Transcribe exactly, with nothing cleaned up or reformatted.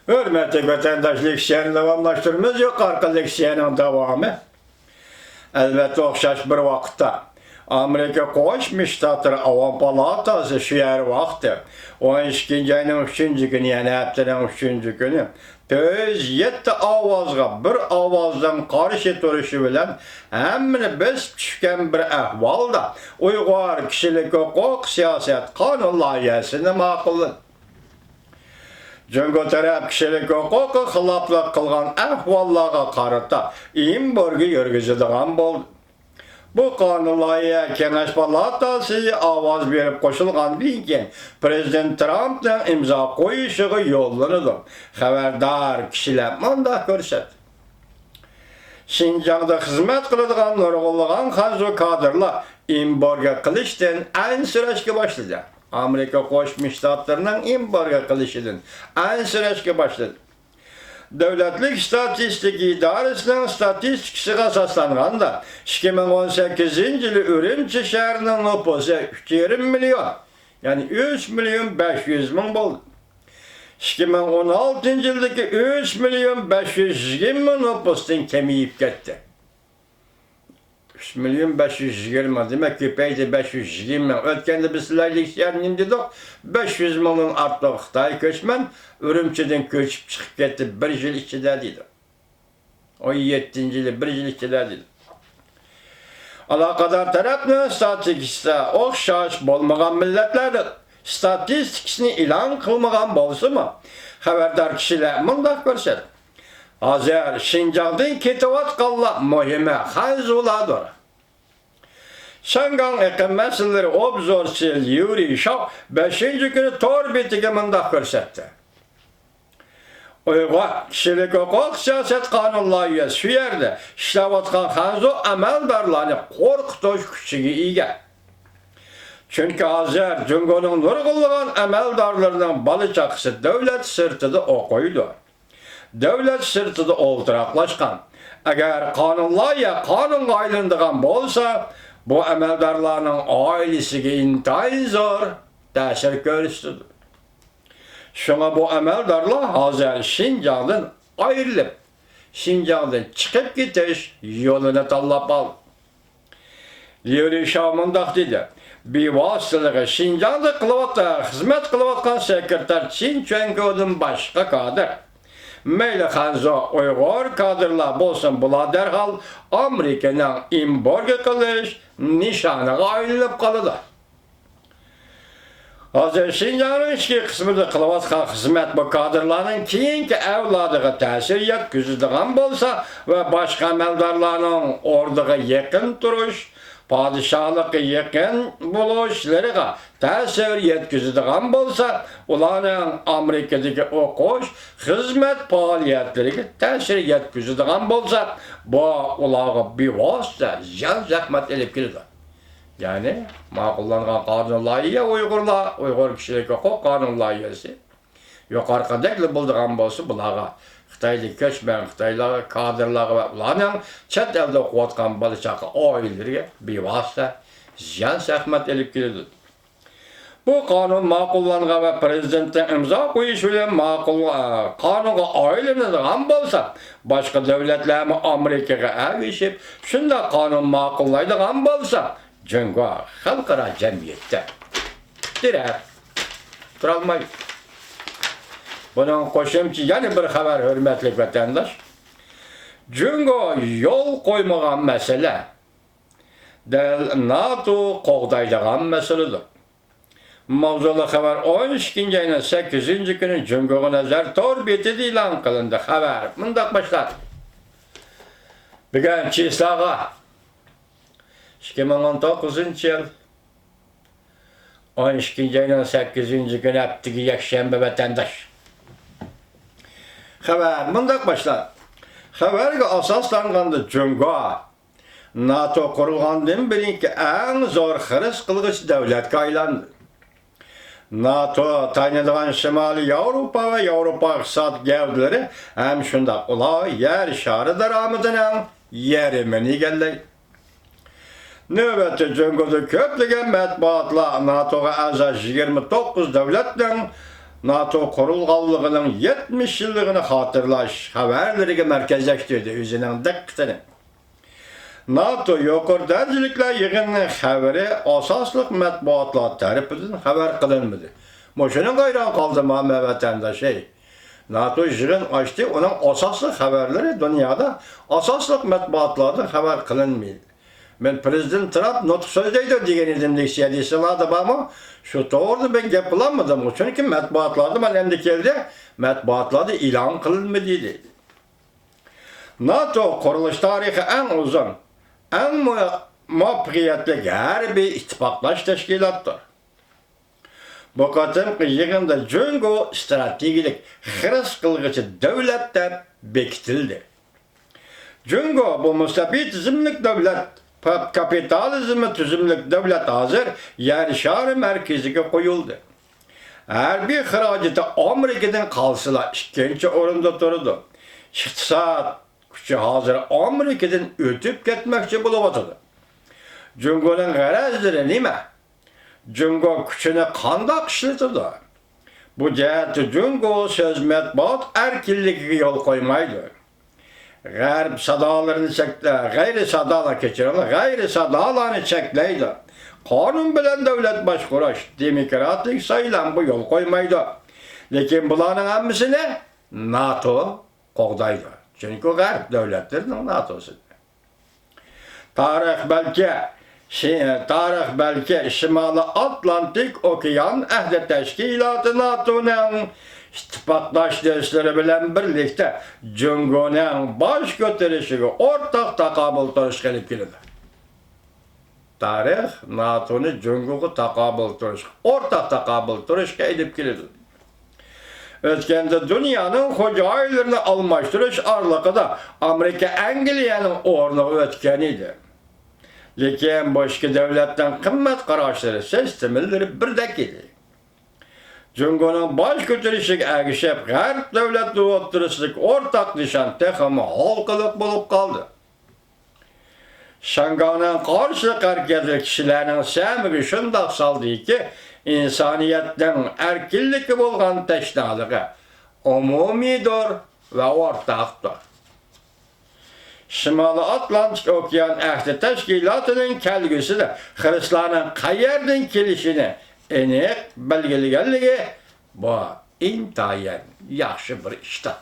ھۆرمەتلىك ۋەتەنداش، لېكسىيەنى داۋاملاشتۇرىمىز. يۇقىرىقى لېكسىيەنىڭ داۋامى، ئەلۋەتتە، ئوخشاش بىر ۋاقىتتا ئامېرىكا قوشما شتاتلىرى ئاۋام پالاتاسى شۇ يەر ۋاقتى ئون ئىككىنچى ئاينىڭ ئۈچىنچى كۈنى، يەنى ھەپتىنىڭ ئۈچىنچى كۈنى تۆت يۈز يەتتە ئاۋازغا بىر ئاۋازدىن قارشى تۇرۇشى بىلەن ھەممىنى بېسىپ چۈشكەن بىر ئەھۋالدا ئۇيغۇر كىشىلىك ھوقۇق سىياسەت قانۇن لايىھەسىنى ماقۇللىدى. جۇڭگو تەرەپ كىشىلىك ھوقۇققا خىلاپلىق قىلغان ئەھۋاللارغا قارىتا ئېمبارگو يۈرگۈزىدىغان بولدى. بۇ قانۇن لايىھە كېڭەش پالاتاسى ئاۋاز بېرىپ قوشۇلغاندىن كېيىن، پىرېزىدېنت ترامپنىڭ ئىمزا قويۇشىغا يوللىنىدۇ. خەۋەردار كىشىلەر مۇنداق كۆرسەتتى. شىنجاڭدا خىزمەت قىلىدىغان نۇرغۇنلىغان خەنزۇ كادىرلار ئېمبارگو قىلىشتىن ئەنسىرەشكە باشلىدى. ئامېرىكا قوشما شتاتلىرىنىڭ ئېمبارگو قىلىشىدىن ئەنسىرەشكە باشلىدى. دۆلەتلىك ئىستاتىستىكا ئىدارىسىنىڭ ئىستاتىستىكىسىغا ئاساسلانغاندا، ئىككى مىڭ ئون سەككىزىنچى يىلى ئۈرۈمچى شەھىرىنىڭ نوپۇسى ئۈچ يېرىم مىليون، يەنى ئۈچ مىليون بەش يۈز مىڭ بولدى. ئىككى مىڭ ئون ئالتىنچى يىلدىكى ئۈچ مىليون بەش يۈز يىگىرمە مىڭ نوپۇستىن كېمىيىپ كەتتى. ئۈچ مىليون بەش يۈز يىگىرمە، دېمەك، كۆپەيدى، بەش يۈز يىگىرمە مىڭ. ئۆتكەندە بىز سىلەرگە لېكسىيەدە نېمە دېدۇق؟ بەش يۈز مىڭدىن ئارتۇق خىتاي كۆچمەن ئۈرۈمچىدىن كۆچۈپ چىقىپ كەتتى بىر يىل ئىچىدە دېدۇق. ئون يەتتىنچى يىلى بىر يىل ئىچىدە دېدۇق. ئالاقىدار تەرەپنىڭ ئىستاتىستىكىسىدا ئوخشاش بولمىغان مىللەتلەر ئىستاتىستىكىسىنى ئېلان قىلمىغان بولسىمۇ، خەۋەردار كىشىلەر مۇنداق كۆرسەتتى. ھازىر شىنجاڭدىن كېتىۋاتقانلار مۇھىمى خەنزۇلاردۇر. شياڭگاڭ ئېقىن مەسىلىلىرى ئوبزورچىسى ليۇ رىشاۋ بەشىنچى كۈنى تور بېتىگە مۇنداق كۆرسەتتى. ئۇيغۇر كىشىلىك ھوقۇق سىياسەت قانۇن لايىھەسى شۇ يەردە ئىشلەۋاتقان خەنزۇ ئەمەلدارلارنى قورقۇتۇش كۈچىگە ئىگە. چۈنكى ھازىر جۇڭگونىڭ نۇرغۇنلىغان ئەمەلدارلىرىنىڭ بالا-چاقىسى دۆلەت سىرتىدا ئوقۇيدۇ. دۆلەت سىرتىدا ئولتۇراقلاشقان. ئەگەر قانۇن لايىھە قانۇنغا ئايلىنىدىغان بولسا، بۇ ئەمەلدارلارنىڭ ئائىلىسىگە ئىنتايىن زور تەسىر كۆرسىتىدۇ. شۇڭا بۇ ئەمەلدارلار ھازىر شىنجاڭدىن ئايرىلىپ، شىنجاڭدىن چىقىپ كېتىش يولىنى تاللاپ ئالدى. ليۇ رىشاۋ مۇنداق دېدى، بىۋاسىتىلىقى شىنجاڭدا قىلىۋات-، خىزمەت قىلىۋاتقان سېكرېتار چىن چۈەنگودىن باشقا كادىر، مەيلى خەنزۇ، ئۇيغۇر كادىرلار بولسۇن، بۇلار دەرھال ئامېرىكىنىڭ ئېمبارگو قىلىش نىشانىغا ئايلىنىپ قالىدۇ. ھازىر شىنجاڭنىڭ ئىچكى قىسمىدا قىلىۋاتقان خىزمەت بۇ كادىرلارنىڭ كېيىنكى ئەۋلادىغا تەسىر يەتكۈزىدىغان بولسا ۋە باشقا ئەمەلدارلارنىڭ ئوردىغا يېقىن تۇرۇش، پادىشاھلىققا يېقىن بولۇشلىرىغا تەسىر يەتكۈزىدىغان بولسا، ئۇلارنىڭ ئامېرىكىدىكى ئوقۇش، خىزمەت پائالىيەتلىرىگە تەسىر يەتكۈزىدىغان بولسا، بۇ ئۇلارغا بىۋاسىتە زىيان-زەخمەت ئېلىپ كېلىدۇ. يەنى ماقۇللانغان قانۇن لايىھە ئۇيغۇرلار، ئۇيغۇر كىشىلىك ھوقۇق قانۇن لايىھەسى يۇقىرىقىدەكلا بولىدىغان بولسا، بۇلارغا، خىتايدىكى كۆچمەن خىتايلارغا، كادىرلارغا ۋە ئۇلارنىڭ چەت ئەلدە ئوقۇۋاتقان بالا-چاقا ئائىلىلىرىگە بىۋاسىتە زىيان-زەخمەت ئېلىپ كېلىدۇ. بۇ قانۇن ماقۇللانغان ۋە پىرېزىدېنتنىڭ ئىمزا قويۇشى بىلەن ماقۇل، ئە، قانۇنغا ئايلىنىدىغان بولسا، باشقا دۆلەتلەرمۇ ئامېرىكىغا ئەگىشىپ، شۇنداق قانۇن ماقۇللايدىغان بولسا، جۇڭگو خەلقئارا جەمئىيەتتە تىترەپ تۇرالمايدۇ. بۇنىڭ قوشۇمچە يەنە بىر خەۋەر، ھۆرمەتلىك ۋەتەنداش. جۇڭگو يول قويمىغان مەسىلە دەل ناتو قوغدايدىغان مەسىلىدۇر. ماۋزۇلۇق خەۋەر ئون ئىككىنچى ئاينىڭ سەككىزىنچى كۈنى جۇڭگوغا نەزەر تور بېتىدە ئېلان قىلىندى. خەۋەر مۇنداق باشلانغان. بۈگۈن چىسلاغا، ئىككى مىڭ ئون توققۇزىنچى يىل ئون ئىككىنچى ئاينىڭ سەككىزىنچى كۈنى، ھەپتىگە يەكشەنبە، ۋەتەنداش. خەۋەر مۇنداق باشلانغان. خەۋەرگە ئاساسلانغاندا، جۇڭگو ناتو قۇرۇلغاندىن بېرىنكى ئەڭ زور خىرىس قىلغۇچ دۆلەتكە ئايلاندى. ناتو تايىنىدىغان شىمالىي ياۋروپا ۋە ياۋروپا ئىقتىساد گەۋدىلىرى ھەم شۇنداق ئۇلار يەر شارى دارامىتىنىڭ يېرىمىنى ئىگىلەيدۇ. نۆۋەتتە جۇڭگودا كۆپلىگەن مەتبۇئاتلار ناتوغا ئەزا يىگىرمە توققۇز دۆلەتنىڭ ناتو قۇرۇلغانلىقىنىڭ يەتمىش يىللىقىنى خاتىرىلەش خەۋەرلىرىگە مەركەزلەشتۈردى ئۆزىنىڭ دىققىتىنى. ناتو يۇقىرى دەرىجىلىكلەر يىغىنىنىڭ خەۋىرى ئاساسلىق مەتبۇئاتلار تەرىپىدىن خەۋەر قىلىنمىدى. مۇشۇنىڭغا ھەيران قالدىم، ھە، ۋەتەنداش، ھەي. ناتو يىغىن ئاچتى، ئۇنىڭ ئاساسلىق خەۋەرلىرى دۇنيادا ئاساسلىق مەتبۇئاتلاردىن خەۋەر قىلىنمىدى. مەن پىرېزىدېنت ترامپ نۇتۇق سۆزلەيدۇ دېگەن ئىدىم، لېكسىيە دېسىلاردا بارمۇ؟ شۇ توغرىدا مەن گەپ قىلالمىدىم، چۈنكى مەتبۇئاتلاردا مانا ئەمدى كەلدى، مەتبۇئاتلاردا ئېلان قىلىنمىدى دېدى. ناتو قۇرۇلۇش تارىخى ئەڭ ئۇزۇن، ئەڭ مۇ-، مۇۋەپپەقىيەتلىك ھەربىي ئىتتىپاقداش تەشكىلاتتۇر. بۇ قېتىمقى يىغىندا جۇڭگو ئىستراتېگىيەلىك خىرىس قىلغۇچى دۆلەت دەپ بېكىتىلدى. جۇڭگو بۇ مۇستەبىت تۈزۈملۈك دۆلەت، پ-، كاپىتالىزمى تۈزۈملۈك دۆلەت ھازىر يەر شارى مەركىزىگە قويۇلدى. ھەربىي خىراجىتى ئامېرىكىدىن قالسىلا ئىككىنچى ئورۇندا تۇرىدۇ. ئىقتىساد كۈچى ھازىر ئامېرىكىدىن ئۆتۈپ كەتمەكچى بولۇۋاتىدۇ. جۇڭگونىڭ غەرەزلىرى نېمە؟ جۇڭگو كۈچىنى قانداق ئىشلىتىدۇ؟ بۇ جەھەتتە جۇڭگو سۆز مەتبۇئات ئەركىنلىكىگە يول قويمايدۇ. غەرب سادالىرىنى چەك-، غەيرىي سادالار، كەچۈرۈڭلار، غەيرىي سادالارنى چەكلەيدۇ. قانۇن بىلەن دۆلەت باشقۇرۇش، دېموكراتىك سايلامغا يول قويمايدۇ. لېكىن بۇلارنىڭ ھەممىسىنى ناتو قوغدايدۇ. چۈنكى غەرب دۆلەتلىرىنىڭ ناتوسى. تارىخ بەلكى، شى-، تارىخ بەلكى شىمالىي ئاتلانتىك ئوكيان ئەھدى تەشكىلاتى ناتونىڭ ئىتتىپاقداش دوستلىرى بىلەن بىرلىكتە جۇڭگونىڭ باش كۆتۈرۈشىگە ئورتاق تاقابىل تۇرۇشقا ئېلىپ كېلىدۇ. تارىخ ناتونى جۇڭگوغا تاقابىل تۇرۇشقا، ئورتاق تاقابىل تۇرۇشقا ئېلىپ كېلىدۇ. ئۆتكەندە دۇنيانىڭ خوجايىنلىرىنى ئالماشتۇرۇش ئارىلىقىدا ئامېرىكا ئەنگلىيەنىڭ ئورنىغا ئۆتكەن ئىدى. لېكىن بۇ ئىككى دۆلەتنىڭ قىممەت قاراشلىرى، سىستېمىلىرى بىردەك ئىدى. جۇڭگونىڭ باش كۆتۈرۈشىگە ئەگىشىپ، غەرب دۆلەتلىرى ئوتتۇرىسىدىكى ئورتاق نىشان تېخىمۇ ھالقىلىق بولۇپ قالدى. شياڭگاڭنىڭ قارشىلىق ھەرىكەتلىرى كىشىلەرنىڭ سەمىگە شۇنداق سالدىكى، ئىنسانىيەتنىڭ ئەركىنلىككە بولغان تەشنالىقى ئومۇمىيدۇر ۋە ئورتاقتۇر. شىمالىي ئاتلانتىك ئوكيان ئەھدى تەشكىلاتىنىڭ كەلگۈسىدە خىرىسلارنىڭ قەيەردىن كېلىشىنى ئېنىق بەلگىلىگەنلىكى، بۇ ئىنتايىن ياخشى بىر ئىشتۇر.